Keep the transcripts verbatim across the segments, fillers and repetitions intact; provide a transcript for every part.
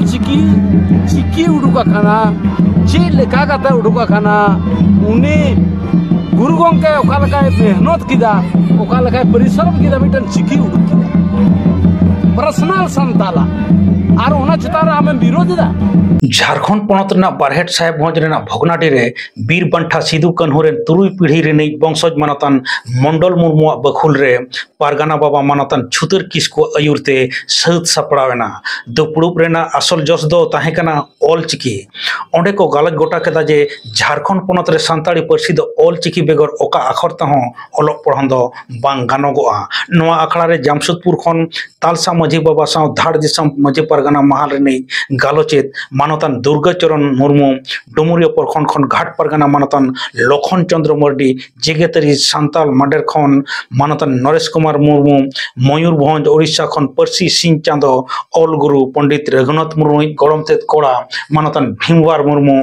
ᱪᱤᱠᱤ ᱪᱤᱠᱤ ᱩᱰᱩᱠ ᱟᱠᱟᱱᱟ, ᱪᱮᱫ ᱞᱮᱠᱟ ᱠᱟᱛᱮ ᱩᱰᱩᱠ ᱟᱠᱟᱱᱟ, ᱩᱱᱤ ᱜᱩᱨᱩ ᱜᱚᱢᱠᱮ ᱚᱠᱟ ᱞᱮᱠᱟᱭ ᱢᱮᱦᱱᱚᱛ ᱠᱮᱫᱟ, ᱚᱠᱟ ᱞᱮᱠᱟᱭ ᱯᱚᱨᱤᱥᱨᱚᱢ ᱠᱮᱫᱟ ᱢᱤᱫᱴᱟᱝ ᱪᱤᱠᱤ ᱩᱰᱩᱠ ᱠᱮᱫᱟ, ᱯᱟᱨᱥᱚᱱᱟᱞ ᱥᱟᱱᱛᱟᱞᱟ, ᱟᱨ ᱚᱱᱟ ᱪᱮᱛᱟᱱ ᱨᱮ ᱟᱢᱮᱢ ᱵᱤᱨᱳᱫ ᱮᱫᱟ᱾ ᱡᱷᱟᱲᱠᱷᱚᱸᱰ ᱯᱚᱱᱚᱛ ᱨᱮᱱᱟᱜ ᱵᱟᱨᱦᱮᱴ ᱥᱟᱦᱮᱵᱽᱜᱚᱸᱡᱽ ᱨᱮᱱᱟᱜ ᱵᱷᱚᱜᱽᱱᱟᱰᱤ ᱨᱮ ᱵᱤᱨ ᱵᱟᱱᱴᱟ ᱥᱤᱫᱩ ᱠᱟᱹᱱᱦᱩ ᱨᱮᱱ ᱛᱩᱨᱩᱭ ᱯᱤᱲᱦᱤ ᱨᱤᱱᱤᱡ ᱵᱚᱝᱥᱚᱡᱽ ᱢᱟᱱᱚᱛᱟᱱ ᱢᱚᱱᱰᱚᱞ ᱢᱩᱨᱢᱩᱣᱟᱜ ᱵᱟᱹᱠᱷᱩᱞ ᱨᱮ ᱯᱟᱨᱜᱟᱱᱟ ᱵᱟᱵᱟ ᱢᱟᱱᱚᱛᱟᱱ ᱪᱷᱩᱛᱟᱹᱨ ᱠᱤᱥᱠᱩ ᱟᱹᱭᱩᱨ ᱛᱮ ᱥᱟᱹᱛ ᱥᱟᱯᱲᱟᱣ ᱮᱱᱟ᱾ ᱫᱩᱯᱲᱩᱵ ᱨᱮᱱᱟᱜ ᱟᱥᱚᱞ ᱡᱚᱥ ᱫᱚ ᱛᱟᱦᱮᱸ ᱠᱟᱱᱟ ᱚᱞ ᱪᱤᱠᱤ᱾ ᱚᱸᱰᱮ ᱠᱚ ᱜᱟᱞᱚᱪ ᱜᱚᱴᱟ ᱠᱮᱫᱟ ᱡᱮ ᱡᱷᱟᱲᱠᱷᱚᱸᱰ ᱯᱚᱱᱚᱛ ᱨᱮ ᱥᱟᱱᱛᱟᱲᱤ ᱯᱟᱹᱨᱥᱤ ᱫᱚ ᱚᱞ ᱪᱤᱠᱤ ᱵᱮᱜᱚᱨ ᱚᱠᱟ ᱟᱠᱷᱚᱨ ᱛᱮᱦᱚᱸ ᱚᱞᱚᱜ ᱯᱚᱲᱦᱚᱱ ᱫᱚ ᱵᱟᱝ ᱜᱟᱱᱚᱜᱚᱜᱼᱟ᱾ ᱱᱚᱣᱟ ᱟᱠᱷᱲᱟ ᱨᱮ ᱡᱟᱢᱥᱮᱫᱽᱯᱩᱨ ᱠᱷᱚᱱ ᱛᱟᱞᱥᱟ ᱢᱟᱹᱡᱷᱤ ᱵᱟᱵᱟ ᱥᱟᱶ ᱫᱷᱟᱲ ᱫᱤᱥᱚᱢ ᱢᱟᱹᱡᱷᱤ ᱯᱟᱨᱜᱟᱱᱟ ᱢᱟᱦᱟᱞ ᱨᱤᱱᱤᱡ ᱜᱟᱞᱚᱪᱮᱫ ᱢᱟᱱᱚᱛᱟᱱ ᱫᱩᱨᱜᱟᱹ ᱪᱚᱨᱚᱱ ᱢᱩᱨᱢᱩ, ᱰᱩᱢᱩᱨᱤᱭᱟᱹ ᱯᱨᱚᱠᱷᱚᱸᱰ ᱠᱷᱚᱱ ᱜᱷᱟᱴ ᱯᱟᱨᱜᱟᱱᱟ ᱢᱟᱱᱚᱛᱟᱱ ᱞᱚᱠᱷᱚᱱ ᱪᱚᱸᱫᱽᱨᱚ ᱢᱟᱨᱰᱤ, ᱡᱮᱜᱮᱛᱟᱹᱨᱤ ᱥᱟᱱᱛᱟᱞ ᱢᱟᱰᱮᱨ ᱠᱷᱚᱱ ᱢᱟᱱᱚᱛᱟᱱ ᱱᱚᱨᱮᱥ ᱠᱩᱢᱟᱨ ᱢᱩᱨᱢᱩ, ᱢᱚᱭᱩᱨᱵᱷᱚᱸᱡᱽ ᱳᱰᱤᱥᱟ ᱠᱷᱚᱱ ᱯᱟᱹᱨᱥᱤ ᱥᱤᱧ ᱪᱟᱸᱫᱚ ᱚᱞ ᱜᱩᱨᱩ ᱯᱚᱸᱰᱤᱛ ᱨᱟᱹᱜᱷᱩᱱᱟᱛᱷ ᱢᱩᱨᱢᱩᱭᱤᱡ ᱜᱚᱲᱚᱢ ᱛᱮᱫ ᱠᱚᱲᱟ ᱢᱟᱱᱚᱛᱟᱱ ᱵᱷᱤᱢᱣᱟᱨ ᱢᱩᱨᱢᱩ,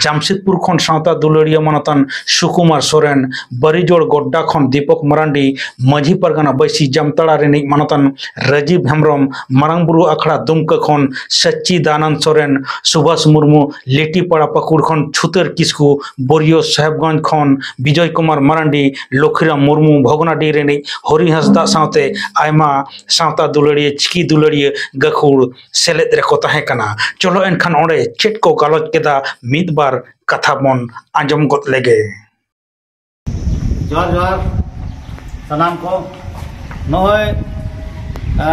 ᱡᱟᱢᱥᱮᱫᱽᱯᱩᱨ ᱠᱷᱚᱱ ᱥᱟᱶᱛᱟ ᱫᱩᱞᱟᱹᱲᱤᱭᱟᱹ ᱢᱟᱱᱚᱛᱟᱱ ᱥᱩᱠᱩᱢᱟᱨ ᱥᱚᱨᱮᱱ, ᱵᱟᱨᱤᱡᱳᱲ ᱜᱚᱰᱰᱟ ᱠᱷᱚᱱ ᱫᱤᱯᱚᱠ ᱢᱟᱨᱟᱱᱰᱤ, ᱢᱟᱹᱡᱷᱤ ᱯᱟᱨᱜᱟᱱᱟ ᱵᱟᱹᱭᱥᱤ ᱡᱟᱢᱛᱟᱲᱟ ᱨᱤᱱᱤᱡ ᱢᱟᱱᱚᱛᱟᱱ ᱨᱟᱡᱤᱵ ᱦᱮᱢᱵᱨᱚᱢ, ᱢᱟᱨᱟᱝ ᱵᱩᱨᱩ ᱟᱠᱷᱲᱟ ᱫᱩᱢᱠᱟᱹ ᱠᱷᱚᱱ ᱥᱟᱪᱪᱤᱫᱟᱱᱟᱱᱫ ᱥᱚᱨᱮᱱ, ᱥᱩᱵᱷᱟᱥ ᱢᱩᱨᱢᱩ, ᱞᱤᱴᱤᱯᱟᱲᱟ ᱯᱟᱹᱠᱩᱲ ᱠᱷᱚᱱ ᱪᱷᱩᱛᱟᱹᱨ ᱠᱤᱥᱠᱩ, ᱵᱳᱨᱤᱭᱳ ᱥᱟᱦᱮᱵᱽᱜᱚᱸᱡᱽ ᱠᱷᱚᱱ ᱵᱤᱡᱚᱭ ᱠᱩᱢᱟᱨ ᱢᱟᱨᱟᱱᱰᱤ, ᱞᱚᱠᱷᱤᱨᱟᱢ ᱢᱩᱨᱢᱩ, ᱵᱷᱚᱜᱽᱱᱟᱰᱤ ᱨᱤᱱᱤᱡ ᱦᱚᱨᱤ ᱦᱟᱸᱥᱫᱟᱜ ᱥᱟᱶᱛᱮ ᱟᱭᱢᱟ ᱥᱟᱶᱛᱟ ᱫᱩᱞᱟᱹᱲᱤᱭᱟᱹ, ᱪᱤᱠᱤ ᱫᱩᱞᱟᱹᱲᱤᱭᱟᱹ ᱜᱟᱹᱠᱷᱩᱲ ᱥᱮᱞᱮᱫ ᱨᱮᱠᱚ ᱛᱟᱦᱮᱸ ᱠᱟᱱᱟ᱾ ᱪᱚᱞᱚ ᱮᱱᱠᱷᱟᱱ ᱚᱸᱰᱮ ᱪᱮᱫ ᱠᱚ ᱜᱟᱞᱚᱪ ᱠᱮᱫᱟ, ᱢᱤᱫ ᱵᱟᱨ ᱠᱟᱛᱷᱟ ᱵᱚᱱ ᱟᱸᱡᱚᱢ ᱜᱚᱫ ᱞᱮᱜᱮ᱾ ᱡᱚᱦᱟᱨ ᱡᱚᱦᱟᱨ ᱥᱟᱱᱟᱢ ᱠᱚ᱾ ᱱᱚᱜᱼᱚᱭ, ᱮ,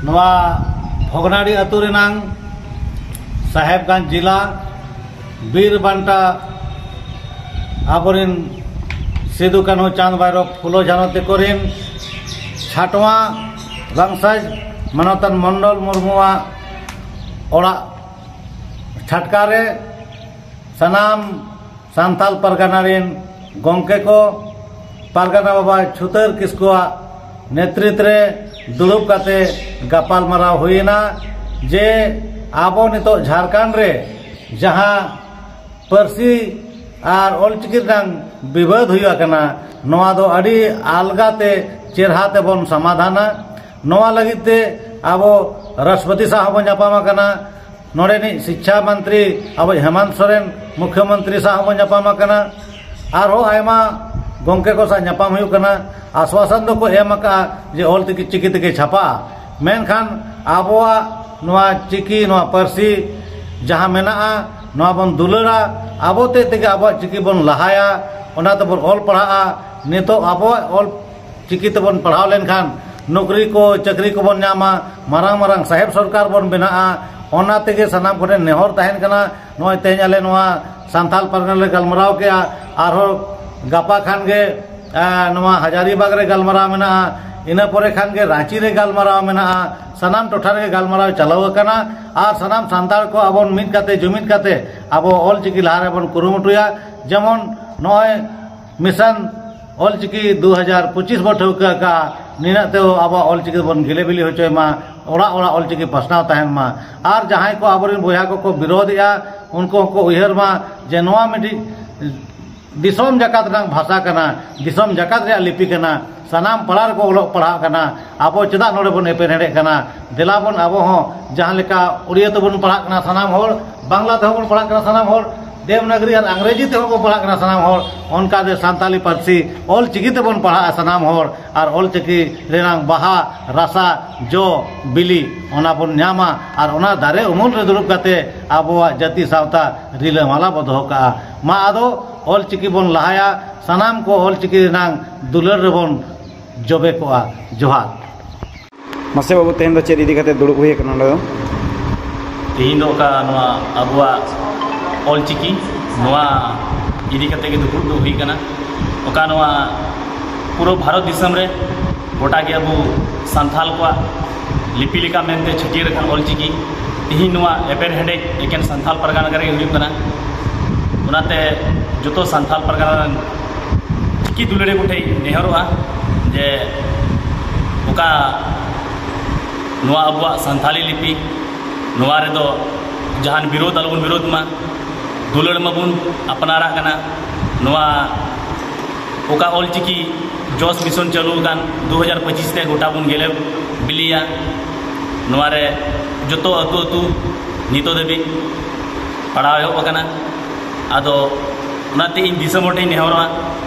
ᱱᱚᱣᱟ ᱵᱷᱚᱜᱽᱱᱟᱰᱤ ᱟᱹᱛᱩ ᱨᱮᱱᱟᱝ ᱥᱟᱦᱮᱵᱽᱜᱚᱸᱡᱽ ᱡᱮᱞᱟ ᱵᱤᱨ ᱵᱟᱱᱴᱟ ᱟᱵᱚᱨᱮᱱ ᱥᱤᱫᱩ ᱠᱟᱹᱱᱦᱩ ᱪᱟᱸᱫᱽ ᱵᱷᱟᱭᱨᱚ ᱯᱷᱩᱞᱳ ᱡᱷᱟᱱᱚ ᱛᱮᱠᱚ ᱨᱮᱱ ᱪᱷᱟᱴᱣᱟ ᱵᱟᱝᱥᱟᱡᱽ ᱢᱟᱱᱚᱛᱟᱱ ᱢᱚᱱᱰᱚᱞ ᱢᱩᱨᱢᱩᱣᱟᱜ ᱚᱲᱟᱜ ᱪᱷᱟᱴᱠᱟ ᱨᱮ ᱥᱟᱱᱟᱢ ᱥᱟᱱᱛᱟᱞ ᱯᱟᱨᱜᱟᱱᱟ ᱨᱮᱱ ᱜᱚᱢᱠᱮ ᱠᱚ, ᱯᱟᱨᱜᱟᱱᱟ ᱵᱟᱵᱟ ᱪᱷᱩᱛᱟᱹᱨ ᱠᱤᱥᱠᱩᱣᱟᱜ ᱱᱮᱛᱨᱤᱛ ᱨᱮ ᱫᱩᱲᱩᱵ ᱠᱟᱛᱮ ᱜᱟᱯᱟᱞ ᱢᱟᱨᱟᱣ ᱦᱩᱭᱮᱱᱟ ᱡᱮ ᱟᱵᱚ ᱱᱤᱛᱚᱜ ᱡᱷᱟᱲᱠᱷᱚᱸᱰ ᱨᱮ ᱡᱟᱦᱟᱸ ᱯᱟᱹᱨᱥᱤ ᱟᱨ ᱚᱞᱪᱤᱠᱤ ᱨᱮᱱᱟᱜ ᱵᱤᱵᱟᱹᱫ ᱦᱩᱭ ᱟᱠᱟᱱᱟ, ᱱᱚᱣᱟ ᱫᱚ ᱟᱹᱰᱤ ᱟᱞᱜᱟ ᱛᱮ ᱪᱮᱨᱦᱟ ᱛᱮᱵᱚᱱ ᱥᱚᱢᱟᱫᱷᱟᱱᱟ᱾ ᱱᱚᱣᱟ ᱞᱟᱹᱜᱤᱫ ᱛᱮ ᱟᱵᱚ ᱨᱟᱥᱴᱨᱚᱯᱚᱛᱤ ᱥᱟᱶ ᱦᱚᱸᱵᱚᱱ ᱧᱟᱯᱟᱢ ᱟᱠᱟᱱᱟ, ᱱᱚᱰᱮᱱᱤᱡ ᱥᱤᱠᱪᱷᱟ ᱢᱚᱱᱛᱨᱤ ᱟᱵᱚ ᱦᱮᱢᱟᱱᱛ ᱥᱚᱨᱮᱱ ᱢᱩᱠᱷᱭᱚᱢᱚᱱᱛᱨᱤ ᱥᱟᱶ ᱦᱚᱸᱵᱚᱱ ᱧᱟᱯᱟᱢ ᱟᱠᱟᱱᱟ, ᱟᱨᱦᱚᱸ ᱟᱭᱢᱟ ᱜᱚᱢᱠᱮ ᱠᱚ ᱥᱟᱶ ᱧᱟᱯᱟᱢ ᱦᱩᱭᱩᱜ ᱠᱟᱱᱟ᱾ ᱟᱥᱣᱟᱥᱚᱱ ᱫᱚᱠᱚ ᱮᱢ ᱟᱠᱟᱫᱼᱟ ᱡᱮ ᱚᱞ ᱛᱮᱜᱮ, ᱪᱤᱠᱤ ᱛᱮᱜᱮ ᱪᱷᱟᱯᱟᱜᱼᱟ, ᱢᱮᱱᱠᱷᱟᱱ ᱟᱵᱚᱣᱟᱜ ᱱᱚᱣᱟ ᱪᱤᱠᱤ, ᱱᱚᱣᱟ ᱯᱟᱹᱨᱥᱤ ᱡᱟᱦᱟᱸ ᱢᱮᱱᱟᱜᱼᱟ, ᱱᱚᱣᱟ ᱵᱚᱱ ᱫᱩᱞᱟᱹᱲᱟ, ᱟᱵᱚ ᱛᱮᱫ ᱛᱮᱜᱮ ᱟᱵᱚᱣᱟᱜ ᱪᱤᱠᱤ ᱵᱚᱱ ᱞᱟᱦᱟᱭᱟ, ᱚᱱᱟ ᱛᱮᱵᱚᱱ ᱚᱞ ᱯᱟᱲᱦᱟᱜᱼᱟ᱾ ᱱᱤᱛᱚᱜ ᱟᱵᱚᱣᱟᱜ ᱚᱞ ᱪᱤᱠᱤ ᱛᱮᱵᱚᱱ ᱯᱟᱲᱦᱟᱣ ᱞᱮᱱᱠᱷᱟᱱ ᱱᱚᱠᱨᱤ ᱠᱚ, ᱪᱟᱹᱠᱨᱤ ᱠᱚᱵᱚᱱ ᱧᱟᱢᱟ, ᱢᱟᱨᱟᱝ ᱢᱟᱨᱟᱝ ᱥᱟᱦᱮᱵᱽ ᱥᱚᱨᱠᱟᱨ ᱵᱚᱱ ᱵᱮᱱᱟᱜᱼᱟ᱾ ᱚᱱᱟ ᱛᱮᱜᱮ ᱥᱟᱱᱟᱢ ᱠᱚᱴᱷᱮᱱ ᱱᱮᱦᱚᱨ ᱛᱟᱦᱮᱱ ᱠᱟᱱᱟ᱾ ᱱᱚᱜᱼᱚᱭ ᱛᱮᱦᱮᱧ ᱟᱞᱮ ᱱᱚᱣᱟ ᱥᱟᱱᱛᱟᱞ ᱯᱟᱨᱜᱟᱱᱟ ᱞᱮ ᱜᱟᱞᱢᱟᱨᱟᱣ ᱠᱮᱜᱼᱟ, ᱟᱨᱦᱚᱸ ᱜᱟᱯᱟ ᱠᱷᱟᱱ ᱜᱮ, ᱮ, ᱱᱚᱣᱟ ᱦᱟᱡᱟᱨᱤᱵᱟᱜᱽ ᱨᱮ ᱜᱟᱞᱢᱟᱨᱟᱣ ᱢᱮᱱᱟᱜᱼᱟ, ᱤᱱᱟᱹ ᱯᱚᱨᱮ ᱠᱷᱟᱱ ᱜᱮ ᱨᱟᱸᱪᱤ ᱨᱮ ᱜᱟᱞᱢᱟᱨᱟᱣ ᱢᱮᱱᱟᱜᱼᱟ᱾ ᱥᱟᱱᱟᱢ ᱴᱚᱴᱷᱟ ᱨᱮᱜᱮ ᱜᱟᱞᱢᱟᱨᱟᱣ ᱪᱟᱞᱟᱣ ᱟᱠᱟᱱᱟ, ᱟᱨ ᱥᱟᱱᱟᱢ ᱥᱟᱱᱛᱟᱲ ᱠᱚ ᱟᱵᱚ ᱢᱤᱫ ᱠᱟᱛᱮ, ᱡᱩᱢᱤᱫ ᱠᱟᱛᱮ ᱟᱵᱚ ᱚᱞ ᱪᱤᱠᱤ ᱞᱟᱦᱟ ᱨᱮᱵᱚᱱ ᱠᱩᱨᱩᱢᱩᱴᱩᱭᱟ᱾ ᱡᱮᱢᱚᱱ ᱱᱚᱜᱼᱚᱭ ᱢᱤᱥᱚᱱ ᱚᱞ ᱪᱤᱠᱤ ᱫᱩ ᱦᱟᱡᱟᱨ ᱯᱚᱸᱪᱤᱥ ᱵᱚ ᱴᱷᱟᱹᱣᱠᱟᱹ ᱟᱠᱟᱫᱼᱟ, ᱱᱤᱱᱟᱹᱜ ᱛᱮ ᱟᱵᱚᱣᱟᱜ ᱚᱞ ᱪᱤᱠᱤ ᱵᱚᱱ ᱜᱮᱞᱮ ᱵᱤᱞᱤ ᱦᱚᱪᱚᱭ ᱢᱟ, ᱚᱲᱟᱜ ᱚᱲᱟᱜ ᱚᱞ ᱪᱤᱠᱤ ᱯᱟᱥᱱᱟᱣ ᱛᱟᱦᱮᱱ ᱢᱟ᱾ ᱟᱨ ᱡᱟᱦᱟᱸᱭ ᱠᱚ ᱟᱵᱚᱨᱮᱱ ᱵᱚᱭᱦᱟ ᱠᱚᱠᱚ ᱵᱤᱨᱳᱫᱷᱮᱜᱼᱟ, ᱩᱱᱠᱩ ᱦᱚᱸᱠᱚ ᱩᱭᱦᱟᱹᱨ ᱢᱟ ᱡᱮ ᱱᱚᱣᱟ ᱢᱤᱫᱴᱤᱡ ᱫᱤᱥᱚᱢ ᱡᱟᱠᱟᱛ ᱨᱮᱱᱟᱜ ᱵᱷᱟᱥᱟ ᱠᱟᱱᱟ, ᱫᱤᱥᱚᱢ ᱡᱟᱠᱟᱛ ᱨᱮᱭᱟᱜ ᱞᱤᱯᱤ ᱠᱟᱱᱟ, ᱥᱟᱱᱟᱢ ᱯᱟᱲᱟ ᱨᱮᱠᱚ ᱚᱞᱚᱜ ᱯᱟᱲᱦᱟᱜ ᱠᱟᱱᱟ, ᱟᱵᱚ ᱪᱮᱫᱟᱜ ᱱᱚᱰᱮ ᱵᱚᱱ ᱮᱯᱮᱨᱦᱮᱸᱰᱮᱜ ᱠᱟᱱᱟ? ᱫᱮᱞᱟ ᱵᱚᱱ ᱟᱵᱚ ᱦᱚᱸ ᱡᱟᱦᱟᱸ ᱞᱮᱠᱟ ᱩᱲᱤᱭᱟ ᱛᱮᱵᱚᱱ ᱯᱟᱲᱦᱟᱜ ᱠᱟᱱᱟ ᱥᱟᱱᱟᱢ ᱦᱚᱲ, ᱵᱟᱝᱞᱟ ᱛᱮᱦᱚᱸ ᱵᱚᱱ ᱯᱟᱲᱦᱟᱜ ᱠᱟᱱᱟ ᱥᱟᱱᱟᱢ ᱦᱚᱲ, ᱫᱮᱵᱽᱱᱟᱜᱽᱨᱤ ᱟᱨ ᱤᱝᱨᱮᱡᱤ ᱛᱮᱦᱚᱸ ᱵᱚᱱ ᱯᱟᱲᱦᱟᱜ ᱠᱟᱱᱟ ᱥᱟᱱᱟᱢ ᱦᱚᱲ, ᱚᱱᱠᱟ ᱜᱮ ᱥᱟᱱᱛᱟᱞᱤ ᱯᱟᱹᱨᱥᱤ ᱚᱞ ᱪᱤᱠᱤ ᱛᱮᱵᱚᱱ ᱯᱟᱲᱦᱟᱜᱼᱟ ᱥᱟᱱᱟᱢ ᱦᱚᱲ, ᱟᱨ ᱚᱞ ᱪᱤᱠᱤ ᱨᱮᱱᱟᱜ ᱵᱟᱦᱟ, ᱨᱟᱥᱟ, ᱡᱚ, ᱵᱤᱞᱤ ᱚᱱᱟ ᱵᱚᱱ ᱧᱟᱢᱟ, ᱟᱨ ᱚᱱᱟ ᱫᱟᱨᱮ ᱩᱢᱩᱞ ᱨᱮ ᱫᱩᱲᱩᱵ ᱠᱟᱛᱮ ᱟᱵᱚᱣᱟᱜ ᱡᱟᱹᱛᱤ ᱥᱟᱶᱛᱟ ᱨᱤᱞᱟᱹᱢᱟᱞᱟ ᱵᱚ ᱫᱚᱦᱚ ᱠᱟᱜᱼᱟ᱾ ᱢᱟ ᱟᱫᱚ ᱚᱞ ᱪᱤᱠᱤ ᱵᱚᱱ ᱞᱟᱦᱟᱭᱟ, ᱥᱟᱱᱟᱢ ᱠᱚ ᱚᱞ ᱪᱤᱠᱤ ᱨᱮᱱᱟᱜ ᱫᱩᱞᱟᱹᱲ ᱨᱮᱵᱚᱱ ᱡᱚᱵᱮ ᱠᱚᱜᱼᱟ᱾ ᱡᱚᱦᱟᱨ᱾ ᱢᱟᱥᱮ ᱵᱟᱹᱵᱩ, ᱛᱮᱦᱮᱧ ᱫᱚ ᱪᱮᱫ ᱤᱫᱤ ᱠᱟᱛᱮ ᱫᱩᱲᱩᱵ ᱦᱩᱭ ᱟᱠᱟᱱᱟ ᱱᱚᱰᱮ ᱫᱚ? ᱛᱮᱦᱮᱧ ᱫᱚ ᱚᱠᱟ ᱱᱚᱣᱟ ᱟᱵᱚᱣᱟᱜ ᱚᱞ ᱪᱤᱠᱤ, ᱱᱚᱣᱟ ᱤᱫᱤ ᱠᱟᱛᱮ ᱜᱮ ᱫᱩᱯᱲᱩᱵ ᱫᱚ ᱦᱩᱭ ᱠᱟᱱᱟ᱾ ᱚᱠᱟ ᱱᱚᱣᱟ ᱯᱩᱨᱟᱹ ᱵᱷᱟᱨᱚᱛ ᱫᱤᱥᱚᱢ ᱨᱮ ᱜᱚᱴᱟ ᱜᱮ ᱟᱵᱚ ᱥᱟᱱᱛᱟᱞ ᱠᱚᱣᱟᱜ ᱞᱤᱯᱤ ᱞᱮᱠᱟ ᱢᱮᱱᱛᱮ ᱪᱷᱟᱹᱴᱭᱟᱹᱨ ᱟᱠᱟᱱ ᱚᱞ ᱪᱤᱠᱤ, ᱛᱮᱦᱮᱧ ᱱᱚᱣᱟ ᱮᱯᱮᱨᱦᱮᱸᱰᱮᱡ ᱮᱠᱮᱱ ᱥᱟᱱᱛᱟᱞ ᱯᱟᱨᱜᱟᱱᱟ ᱨᱮᱜᱮ ᱦᱩᱭᱩᱜ ᱠᱟᱱᱟ᱾ ᱚᱱᱟᱛᱮ ᱡᱚᱛᱚ ᱥᱟᱱᱛᱟᱞ ᱯᱟᱨᱜᱟᱱᱟ ᱨᱮᱱ ᱪᱤᱠᱤ ᱫᱩᱞᱟᱹᱲᱤ ᱠᱚᱴᱷᱮᱱ ᱱᱮᱦᱚᱨᱚᱜᱼᱟ ᱡᱮ ᱚᱠᱟ ᱱᱚᱣᱟ ᱟᱵᱚᱣᱟᱜ ᱥᱟᱱᱛᱟᱞᱤ ᱞᱤᱯᱤ, ᱱᱚᱣᱟ ᱨᱮᱫᱚ ᱡᱟᱦᱟᱱ ᱵᱤᱨᱳᱫᱷ ᱟᱞᱚᱵᱚᱱ ᱵᱤᱨᱳᱫᱷ ᱢᱟ, ᱫᱩᱞᱟᱹᱲ ᱢᱟᱵᱚᱱ ᱟᱯᱱᱟᱨᱟᱜ ᱠᱟᱱᱟ᱾ ᱱᱚᱣᱟ ᱚᱠᱟ ᱚᱞ ᱪᱤᱠᱤ ᱡᱚᱥ ᱢᱤᱥᱚᱱ ᱪᱟᱹᱞᱩ ᱟᱠᱟᱱ ᱫᱩ ᱦᱟᱡᱟᱨ ᱯᱚᱸᱪᱤᱥ ᱛᱮ ᱜᱚᱴᱟ ᱵᱚᱱ ᱜᱮᱞᱮ ᱵᱤᱞᱤᱭᱟ᱾ ᱱᱚᱣᱟ ᱨᱮ ᱡᱚᱛᱚ ᱟᱹᱛᱩ ᱟᱹᱛᱩ ᱱᱤᱛᱚᱜ ᱫᱷᱟᱹᱵᱤᱡ ᱯᱟᱲᱦᱟᱣ ᱮᱦᱚᱵ ᱟᱠᱟᱱᱟ᱾ ᱟᱫᱚ ᱚᱱᱟᱛᱮ ᱤᱧ ᱫᱤᱥᱚᱢ ᱦᱚᱲ ᱴᱷᱮᱱ ᱤᱧ ᱱᱮᱦᱚᱨᱚᱜᱼᱟ,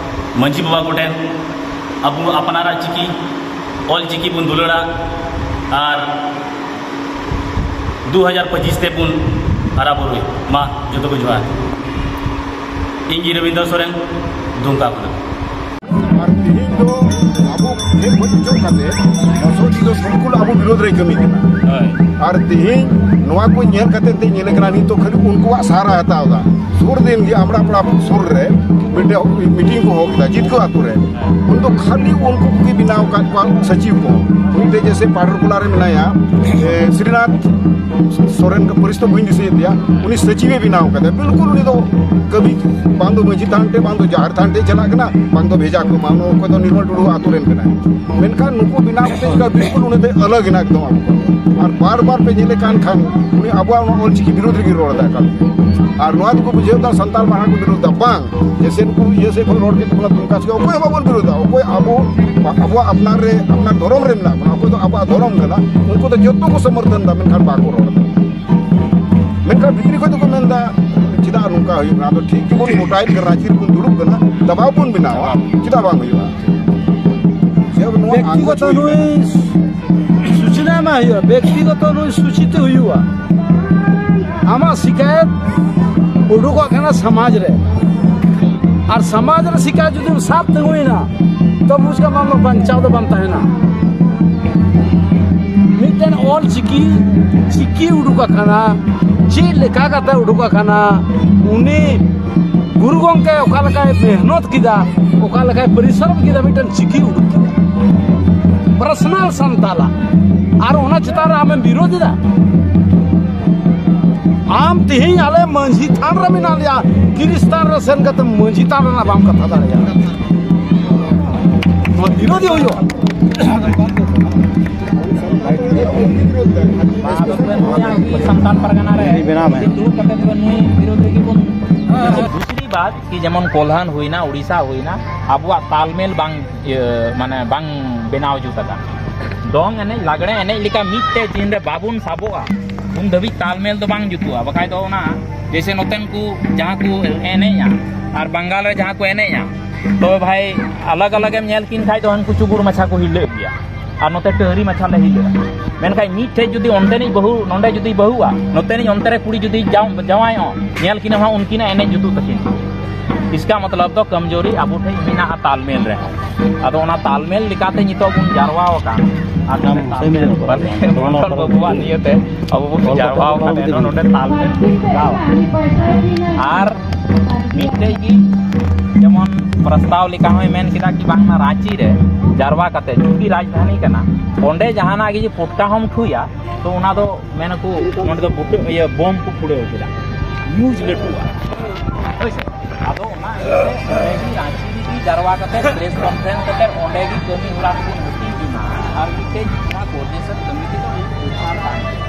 ᱢᱟᱹᱡᱷᱤ ᱵᱟᱵᱟ ᱠᱚᱴᱷᱮᱱ, ᱟᱵᱚ ᱟᱯᱱᱟᱨᱟᱜ ᱪᱤᱠᱤ, ᱚᱞ ᱪᱤᱠᱤ ᱵᱚᱱ ᱫᱩᱞᱟᱹᱲᱟ ᱟᱨ ᱫᱩ ᱦᱟᱡᱟᱨ ᱯᱚᱸᱪᱤᱥ ᱛᱮ ᱵᱚᱱ ᱦᱟᱨᱟ ᱵᱩᱨᱩᱭ ᱢᱟ᱾ ᱡᱚᱛᱚ ᱠᱚ ᱡᱚᱦᱟᱨ᱾ ᱤᱧ ᱜᱮ ᱨᱚᱵᱤᱱᱫᱨᱚ ᱥᱚᱨᱮᱱ, ᱫᱩᱢᱠᱟ ᱠᱷᱚᱱᱟᱜ᱾ ᱟᱨ ᱛᱮᱦᱮᱧ ᱫᱚ ᱟᱵᱚ ᱴᱷᱮᱱ ᱠᱷᱚᱱ ᱚᱪᱚᱜ ᱠᱟᱛᱮ ᱢᱚᱥᱚᱡᱤ ᱫᱚ ᱥᱚᱝᱠᱩᱞ ᱟᱵᱚ ᱵᱤᱨᱳᱫᱷ ᱨᱮᱭ ᱠᱟᱹᱢᱤ ᱠᱟᱱᱟ᱾ ᱦᱳᱭ᱾ ᱟᱨ ᱛᱮᱦᱮᱧ ᱱᱚᱣᱟ ᱠᱚ ᱧᱮᱞ ᱠᱟᱛᱮ ᱛᱮ ᱧᱮᱞᱮ ᱠᱟᱱᱟ, ᱱᱤᱛ ᱫᱚ ᱠᱷᱟᱹᱞᱤ ᱩᱱᱠᱩᱣᱟᱜ ᱥᱟᱨᱟ ᱦᱟᱛᱟᱣ ᱮᱫᱟ᱾ ᱥᱩᱨ ᱫᱤᱱ ᱜᱮ ᱟᱢᱲᱟ ᱯᱟᱲᱟ ᱥᱩᱨ ᱨᱮ ᱢᱤᱫᱴᱮᱱ ᱢᱤᱴᱤᱝ ᱠᱚ ᱦᱚᱦᱚ ᱠᱮᱫᱟ ᱡᱤᱛᱠᱟᱹ ᱟᱛᱳ ᱨᱮ᱾ ᱩᱱ ᱫᱚ ᱠᱷᱟᱹᱞᱤ ᱩᱱᱠᱩ ᱠᱚᱜᱮ ᱵᱮᱱᱟᱣ ᱟᱠᱟᱫ ᱠᱚᱣᱟ ᱥᱚᱪᱤᱵᱽ ᱠᱚ᱾ ᱢᱤᱫᱴᱮᱡ ᱡᱮᱥᱮ ᱯᱟᱰᱚᱨᱠᱚᱞᱟ ᱨᱮ ᱢᱮᱱᱟᱭᱟ, ᱮ, ᱥᱨᱤᱱᱟᱛᱷ ᱥᱚᱨᱮᱱ ᱠᱚ, ᱯᱟᱹᱨᱤᱥ ᱫᱚ ᱵᱟᱹᱧ ᱫᱤᱥᱟᱹᱭᱮᱫ ᱛᱟᱭᱟ, ᱩᱱᱤ ᱥᱚᱪᱤᱵᱮ ᱵᱮᱱᱟᱣ ᱠᱟᱫᱟ᱾ ᱵᱤᱞᱠᱩᱞ ᱩᱱᱤ ᱫᱚ ᱠᱟᱹᱢᱤ ᱵᱟᱝ ᱫᱚ ᱢᱟᱹᱡᱷᱤ ᱛᱷᱟᱱ ᱴᱷᱮᱡ, ᱵᱟᱝ ᱫᱚ ᱡᱟᱦᱮᱨ ᱛᱷᱟᱱ ᱴᱷᱮᱡ ᱪᱟᱞᱟᱜ ᱠᱟᱱᱟ, ᱵᱟᱝ ᱫᱚ ᱵᱷᱮᱡᱟ ᱠᱚ ᱮᱢᱟ, ᱚᱠᱚᱭ ᱫᱚ ᱱᱤᱨᱢᱚᱞ ᱴᱩᱰᱩ ᱟᱛᱳ ᱨᱮᱱ ᱠᱟᱱᱟᱭ᱾ ᱢᱮᱱᱠᱷᱟᱱ ᱱᱩᱠᱩ ᱵᱮᱱᱟᱣ ᱠᱟᱛᱮ ᱮᱥᱠᱟᱨ ᱵᱤᱞᱠᱩᱞ ᱩᱱᱤ ᱫᱚ ᱟᱞᱟᱜᱽ ᱮᱱᱟ ᱮᱠᱫᱚᱢ ᱟᱵᱚ ᱠᱷᱚᱱ᱾ ᱟᱨ ᱵᱟᱨ ᱵᱟᱨ ᱯᱮ ᱧᱮᱞᱮ ᱠᱟᱱ ᱠᱷᱟᱱ ᱩᱱᱤ ᱟᱵᱚᱣᱟᱜ ᱚᱱᱟ ᱚᱞ ᱪᱤᱠᱤ ᱵᱤᱨᱳᱫᱷ ᱨᱮᱜᱮ ᱨᱚᱲ ᱮᱫᱟ ᱮᱠᱟᱞ ᱜᱮ᱾ ᱟᱨ ᱱᱚᱣᱟ ᱫᱚᱠᱚ ᱵᱩᱡᱷᱟᱹᱣ ᱮᱫᱟ ᱥᱟᱱᱛᱟᱲ ᱢᱟᱦᱟ ᱠᱚ ᱵᱤᱨᱳᱫᱷ ᱮᱫᱟ, ᱵᱟᱝ, ᱡᱮᱥᱮ ᱱᱩᱠᱩ ᱤᱭᱟᱹ ᱥᱮᱫ ᱠᱷᱚᱱ ᱨᱚᱲ ᱠᱮᱫ ᱛᱟᱵᱚᱱᱟ ᱫᱩᱢᱠᱟ ᱥᱮᱫ, ᱚᱠᱚᱭ ᱦᱚᱸ ᱵᱟᱵᱚᱱ ᱵᱤᱨᱳᱫᱷ ᱮᱫᱟ᱾ ᱚᱠᱚᱭ ᱟᱵᱚ, ᱟᱵᱚᱣᱟᱜ ᱟᱯᱱᱟᱨ ᱨᱮ, ᱟᱯᱱᱟᱨ ᱫᱷᱚᱨᱚᱢ ᱨᱮ ᱢᱮᱱᱟᱜ ᱵᱚᱱᱟ, ᱚᱠᱚᱭ ᱫᱚ ᱟᱵᱚᱣᱟᱜ ᱫᱷᱚᱨᱚᱢ ᱠᱟᱱᱟ, ᱩᱱᱠᱩ ᱫᱚ ᱡᱚᱛᱚ ᱠᱚ ᱥᱚᱢᱚᱨᱛᱷᱚᱱ ᱮᱫᱟ, ᱢᱮᱱᱠᱷᱟᱱ ᱵᱟᱠᱚ ᱨᱚᱲ ᱮᱫᱟ᱾ ᱢᱮᱱᱠᱷᱟᱱ ᱵᱷᱤᱛᱨᱤ ᱠᱷᱚᱱ ᱫᱚᱠᱚ ᱢᱮᱱᱫᱟ, "ᱪᱮᱫᱟᱜ ᱱᱚᱝᱠᱟ ᱦᱩᱭᱩᱜ ᱠᱟᱱᱟ? ᱟᱫᱚ ᱴᱷᱤᱠ ᱜᱮᱵᱚᱱ ᱜᱚᱴᱟᱭᱮᱫ ᱠᱟᱱᱟ, ᱨᱟᱸᱪᱤ ᱨᱮᱵᱚᱱ ᱫᱩᱲᱩᱵ ᱠᱟᱱᱟ, ᱫᱟᱵᱟᱣ ᱵᱚᱱ ᱵᱮᱱᱟᱣᱟ, ᱪᱮᱫᱟᱜ ᱵᱟᱝ ᱦᱩᱭᱩᱜᱼᱟ?" ᱡᱮ ᱱᱚᱣᱟ ᱵᱮᱠᱛᱤᱜᱚᱛᱚ ᱟᱸᱫᱳᱲ ᱱᱩᱭ ᱥᱩᱪᱱᱟ ᱮᱢᱟ ᱦᱩᱭᱩᱜᱼᱟ, ᱵᱮᱠᱛᱤᱜᱚᱛᱚ ᱱᱩᱭ ᱥᱩᱪᱤᱛᱮ ᱦᱩᱭᱩᱜᱼᱟ᱾ ᱟᱢᱟᱜ ᱥᱤᱠᱟᱭᱮᱛ ᱩᱰᱩᱠᱚᱜ ᱠᱟᱱᱟ ᱥᱚᱢᱟᱡᱽ ᱨᱮ, ᱟᱨ ᱥᱚᱢᱟᱡᱽ ᱨᱮ ᱥᱤᱠᱟᱭᱮᱛ ᱡᱩᱫᱤᱢ ᱥᱟᱵ ᱛᱤᱸᱜᱩᱭᱮᱱᱟ, ᱛᱚ ᱵᱩᱡᱽ ᱠᱟᱜ ᱢᱮ, ᱟᱢ ᱫᱚ ᱵᱟᱧᱪᱟᱣ ᱫᱚ ᱵᱟᱢ ᱛᱟᱦᱮᱱᱟ᱾ ᱢᱤᱫᱴᱮᱱ ᱚᱞ ᱪᱤᱠᱤ, ᱪᱤᱠᱤ ᱩᱰᱩᱠ ᱟᱠᱟᱱᱟ, ᱪᱮᱫ ᱞᱮᱠᱟ ᱠᱟᱛᱮ ᱩᱰᱩᱠ ᱟᱠᱟᱱᱟ, ᱩᱱᱤ ᱜᱩᱨᱩ ᱜᱚᱢᱠᱮ ᱚᱠᱟ ᱞᱮᱠᱟᱭ ᱢᱮᱦᱱᱚᱛ ᱠᱮᱫᱟ, ᱚᱠᱟ ᱞᱮᱠᱟᱭ ᱯᱚᱨᱤᱥᱨᱚᱢ ᱠᱮᱫᱟ, ᱢᱤᱫᱴᱮᱱ ᱪᱤᱠᱤ ᱩᱰᱩᱠ ᱠᱮᱫᱟ, ᱯᱟᱨᱥᱚᱱᱟᱞ ᱥᱟᱱᱛᱟᱞᱟ᱾ ᱟᱨ ᱚᱱᱟ ᱪᱮᱛᱟᱱ ᱨᱮ ᱟᱢᱮᱢ ᱵᱤᱨᱳᱫ ᱮᱫᱟ᱾ ᱟᱢ ᱛᱮᱦᱮᱧ ᱟᱞᱮ ᱢᱟᱹᱡᱷᱤ ᱛᱷᱟᱱ ᱨᱮ ᱢᱮᱱᱟᱜ ᱞᱮᱭᱟ, ᱠᱨᱤᱥᱛᱟᱱ ᱨᱮ ᱥᱮᱱ ᱠᱟᱛᱮ ᱢᱟᱹᱡᱷᱤ ᱛᱷᱟᱱ ᱨᱮᱱᱟᱜ ᱵᱟᱢ ᱠᱟᱛᱷᱟ ᱫᱟᱲᱮᱭᱟᱜᱼᱟ᱾ ᱱᱚᱣᱟ ᱵᱤᱨᱳᱫᱷ ᱦᱩᱭᱩᱜᱼᱟ᱾ ᱥᱟᱱᱛᱟᱲ ᱯᱟᱨᱜᱟᱱᱟ ᱨᱮ ᱵᱮᱱᱟᱣ ᱢᱮ᱾ ᱫᱩᱲᱩᱵ ᱠᱟᱛᱮ ᱛᱚᱵᱮ ᱱᱩᱭ ᱵᱤᱨᱳᱫᱷ ᱨᱮᱜᱮ ᱵᱚᱱ ᱫᱩᱥᱨᱤ ᱵᱟᱛ ᱠᱤ ᱡᱮᱢᱚᱱ ᱠᱚᱞᱦᱟᱱ ᱦᱩᱭᱱᱟ, ᱩᱲᱤᱥᱥᱟ ᱦᱩᱭᱱᱟ, ᱟᱵᱚᱣᱟᱜ ᱛᱟᱞᱢᱮᱞ ᱵᱟᱝ, ᱤᱭᱟᱹ, ᱢᱟᱱᱮ ᱵᱟᱝ ᱵᱮᱱᱟᱣ ᱡᱩᱛ ᱟᱠᱟᱱ᱾ ᱫᱚᱝ ᱮᱱᱮᱡ ᱞᱟᱜᱽᱲᱮ ᱮᱱᱮᱡ ᱞᱮᱠᱟ ᱢᱤᱫᱴᱮᱡ ᱫᱤᱱ ᱨᱮ ᱵᱟᱵᱚᱱ ᱥᱟᱵᱚᱜᱼᱟ, ᱩᱱ ᱫᱷᱟᱹᱵᱤᱡ ᱛᱟᱞᱢᱮᱞ ᱫᱚ ᱵᱟᱝ ᱡᱩᱛᱩᱜᱼᱟ᱾ ᱵᱟᱠᱷᱟᱡ ᱫᱚ ᱚᱱᱟ ᱡᱮᱭᱥᱮ ᱱᱚᱛᱮᱱ ᱠᱚ ᱡᱟᱦᱟᱸ ᱠᱚ ᱮᱱᱮᱡᱼᱟ ᱟᱨ ᱵᱟᱝᱜᱟᱞ ᱨᱮ ᱡᱟᱦᱟᱸ ᱠᱚ ᱮᱱᱮᱡᱼᱟ, ᱛᱚᱵᱮ ᱵᱷᱟᱭ ᱟᱞᱟᱜᱽ ᱟᱞᱟᱜᱽ ᱮᱢ ᱧᱮᱞ ᱠᱤᱱ ᱠᱷᱟᱡ ᱫᱚ ᱦᱟᱱᱠᱩ ᱪᱩᱜᱩᱲ ᱢᱟᱪᱷᱟ ᱠᱚ ᱦᱤᱞᱟᱹᱜ ᱜᱮᱭᱟ ᱟᱨ ᱱᱚᱛᱮ ᱴᱟᱹᱦᱨᱤ ᱢᱟᱪᱷᱟ ᱞᱮ ᱦᱤᱞᱟᱹᱜᱼᱟ᱾ ᱢᱮᱱᱠᱷᱟᱡ ᱢᱤᱫᱴᱷᱮᱡ ᱡᱩᱫᱤ ᱚᱱᱛᱮᱱᱤᱡ ᱵᱟᱹᱦᱩ ᱱᱚᱸᱰᱮ ᱡᱩᱫᱤ ᱵᱟᱹᱦᱩᱜᱼᱟ, ᱱᱚᱛᱮᱱᱤᱡ ᱚᱱᱛᱮ ᱨᱮ ᱠᱩᱲᱤ ᱡᱩᱫᱤ ᱡᱟᱶ- ᱡᱟᱶᱟᱭᱚᱜᱼᱟ, ᱧᱮᱞ ᱠᱤᱱᱟ ᱦᱟᱸᱜ ᱩᱱᱠᱤᱱᱟᱜ ᱮᱱᱮᱡ ᱡᱩᱛᱩᱜ ᱛᱟᱹᱠᱤᱱ᱾ ᱤᱥᱠᱟ ᱢᱚᱛᱞᱚᱵ ᱫᱚ ᱠᱚᱢᱡᱳᱨᱤ ᱟᱵᱚ ᱴᱷᱮᱡ ᱢᱮᱱᱟᱜᱼᱟ ᱛᱟᱞᱢᱮᱞ ᱨᱮ᱾ ᱟᱫᱚ ᱚᱱᱟ ᱛᱟᱞᱢᱮᱞ ᱞᱮᱠᱟᱛᱮ ᱱᱤᱛᱚᱜ ᱵᱚᱱ ᱡᱟᱨᱣᱟ ᱟᱠᱟᱱ᱾ ᱟᱨ ᱱᱚᱰᱮ ᱛᱟᱞᱢᱮᱞ ᱵᱟᱹᱵᱩᱣᱟᱜ ᱱᱤᱭᱟᱹᱛᱮ ᱟᱵᱚ ᱵᱚᱱ ᱡᱟᱨᱣᱟ ᱟᱠᱟᱱ, ᱮᱱᱦᱚᱸ ᱱᱚᱰᱮ ᱛᱟᱞᱢᱮᱞ ᱵᱚᱱ ᱜᱟᱣᱟ᱾ ᱟᱨ ᱢᱤᱫᱴᱮᱡ ᱜᱮ ᱡᱮᱢᱚᱱ ᱯᱨᱚᱥᱛᱟᱵ ᱞᱮᱠᱟ ᱦᱚᱸᱭ ᱢᱮᱱ ᱠᱮᱫᱟ ᱠᱤ ᱵᱟᱝᱢᱟ ᱨᱟᱸᱪᱤ ᱨᱮ ᱡᱟᱨᱣᱟ ᱠᱟᱛᱮ ᱪᱩᱝᱠᱤ ᱨᱟᱡᱽᱫᱷᱟᱱᱤ ᱠᱟᱱᱟ, ᱚᱸᱰᱮ ᱡᱟᱦᱟᱱᱟᱜ ᱜᱮ ᱡᱮ ᱯᱚᱴᱠᱟ ᱦᱚᱸᱢ ᱴᱷᱩᱭᱟ, ᱛᱚ ᱚᱱᱟ ᱫᱚ ᱢᱮᱱᱟᱠᱚ ᱱᱚᱰᱮ ᱫᱚ ᱵᱩᱴᱟᱹ, ᱤᱭᱟᱹ, ᱵᱳᱢ ᱠᱚ ᱯᱷᱩᱲᱟᱹᱣ ᱠᱮᱫᱟ, ᱱᱤᱭᱩᱡᱽ ᱞᱟᱹᱴᱩᱜᱼᱟ᱾ ᱦᱳᱭ ᱥᱮ? ᱟᱫᱚ ᱚᱱᱟ ᱤᱭᱟᱹᱛᱮ ᱚᱸᱰᱮ ᱜᱮ ᱨᱟᱸᱪᱤ ᱨᱮᱜᱮ ᱡᱟᱨᱣᱟ ᱠᱟᱛᱮ ᱯᱨᱮᱥ ᱠᱚᱱᱯᱷᱟᱨᱮᱱᱥ ᱠᱟᱛᱮ ᱚᱸᱰᱮ ᱜᱮ ᱠᱟᱹᱢᱤ ᱦᱚᱨᱟ ᱠᱚᱵᱚᱱ ᱦᱟᱹᱴᱤᱧ ᱡᱚᱝᱟ᱾ ᱟᱨ ᱢᱤᱫᱴᱮᱡ ᱚᱱᱟ ᱠᱳᱚᱨᱰᱤᱱᱮᱥᱚᱱ ᱠᱚᱢᱤᱴᱤ ᱫᱚ ᱢᱤᱫ ᱫᱚᱨᱠᱟᱨ ᱠᱟᱱ ᱜᱮᱭᱟ᱾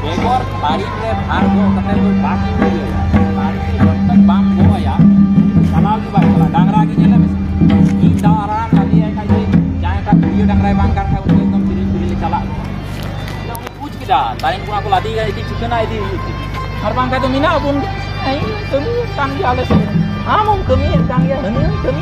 ᱵᱮᱜᱚᱨ ᱛᱟᱹᱨᱤᱠᱷ ᱨᱮ ᱵᱷᱟᱨ ᱜᱚᱜ ᱠᱟᱛᱮ ᱫᱚ ᱵᱟᱝ ᱦᱩᱭᱩᱜᱼᱟ᱾ ᱛᱟᱹᱨᱤᱠᱷ ᱨᱮ ᱡᱚᱵ ᱛᱚᱠ ᱵᱟᱢ ᱜᱚᱜ ᱟᱭᱟ, ᱩᱱᱤ ᱫᱚ ᱪᱟᱞᱟᱣ ᱜᱮ ᱵᱟᱭ ᱪᱟᱞᱟᱜᱼᱟ᱾ ᱰᱟᱝᱨᱟ ᱜᱮ ᱧᱮᱞᱮ ᱢᱮᱥᱮ, ᱢᱤᱫ ᱫᱷᱟᱣ ᱟᱨᱟᱬ ᱞᱟᱫᱮᱭᱟᱭ ᱠᱷᱟᱡ ᱜᱮ ᱡᱟᱦᱟᱸᱭ ᱴᱟᱜ ᱯᱩᱲᱤᱭᱟᱹ ᱰᱟᱝᱨᱟᱭ ᱵᱟᱝ ᱠᱟᱱ ᱠᱷᱟᱡ ᱩᱱᱤ ᱫᱚ ᱮᱠᱫᱚᱢ ᱛᱤᱨᱤᱞ ᱛᱤᱨᱤᱞ ᱮ ᱪᱟᱞᱟᱜ ᱠᱟᱱᱟ᱾ ᱩᱱᱤ ᱵᱩᱡᱽ ᱠᱮᱫᱟ, ᱛᱟᱭᱚᱢ ᱠᱷᱚᱱᱟᱜ ᱠᱚ ᱞᱟᱫᱮᱭᱟ, ᱤᱫᱤ ᱴᱷᱤᱠᱟᱹᱱᱟ ᱤᱫᱤ ᱦᱩᱭᱩᱜ ᱛᱤᱧᱟ᱾ ᱟᱨ ᱵᱟᱝᱠᱷᱟᱱ ᱫᱚ ᱢᱮᱱᱟᱜ ᱵᱚᱱ ᱜᱮ, ᱦᱮᱸ, ᱠᱟᱹᱢᱤᱭᱮᱫ ᱠᱟᱱ ᱜᱮᱭᱟ ᱟᱞᱮ ᱥᱮᱫ᱾ ᱟᱢ ᱦᱚᱸᱢ ᱠᱟᱹᱢᱤᱭᱮᱫ ᱠᱟᱱ ᱜᱮᱭᱟ, ᱦᱟᱹᱱᱤ ᱦᱚᱸᱭ ᱠᱟᱹᱢᱤᱭᱮᱫ